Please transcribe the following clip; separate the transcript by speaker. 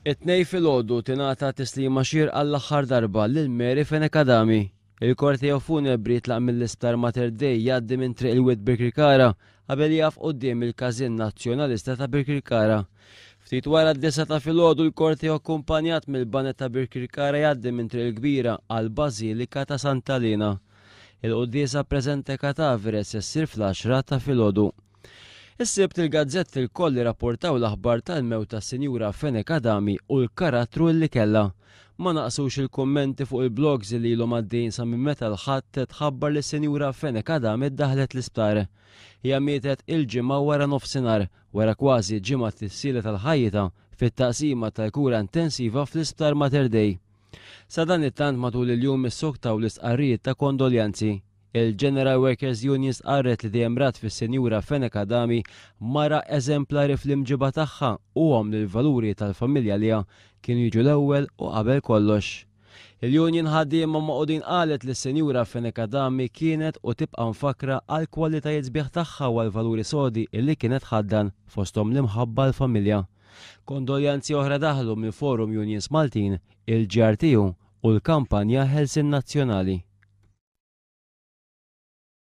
Speaker 1: It-Tnejn filgħodu tingħata tislima xierqa l-aħħar darba lil Mary Fenech Adami. Il-korteo funebri jitlaq mill-Isptar Mater Dei jgħaddi minn Triq il-Wied Birkirkara qabel jaf quddiem il-Każin Nazzjonalista ta' Birkirkara. Ftit wara d-disgħa ta' filgħodu l-korteo akkumpanjat mill-baned ta' Birkirkara jgħaddi minn Triq il-Kbira għall-Bażilika ta' Santa Liena. Il-quddiesa presente catavere se ssir fl-għaxra ta' filgħodu. Is-Sibt il-gazzetti lkoll irrapportaw l-aħbar tal-mewt tas-Sinjura Fenech Adami u l-karattru illi kellha. Ma naqsux il-kummenti fuq il-blogs illi ilhom għaddejjin sa minn meta l-Ħadd tħabbar li s-Sinjura Fenech Adami ddaħlet l-isptar. Hija mietet il-Ġimgħa wara nofsinhar, wara kważi ġimgħa tissielet għal ħajjitha fit-taqsima tal-kura intensiva fl-Isptar Mater Dei. Sadanittant matul il-jum issoktaw l-istqarrijiet ta' kondoljanzi. Il-General Workers Union stqarret li dejjem rat fis-Sinjura Fenech Adami mara eżemplari fl-imġiba tagħha u omm li l-valuri tal-familja għaliha kienu jiġu l-ewwel u qabel kollox. Il-Union Ħaddiema Magħqudin qalet li s-Sinjura Fenech Adami kienet u tibqa' mfakkra għall-kwalitajiet sbieħ tagħha u għall-valuri sodi illi kienet tħaddan, fosthom l-imħabba għall-familja. Kondoljanzi oħra daħlu mill-Forum Unions Maltin, il-GRTU u l-Kampanja Ħelsien Nazzjonali.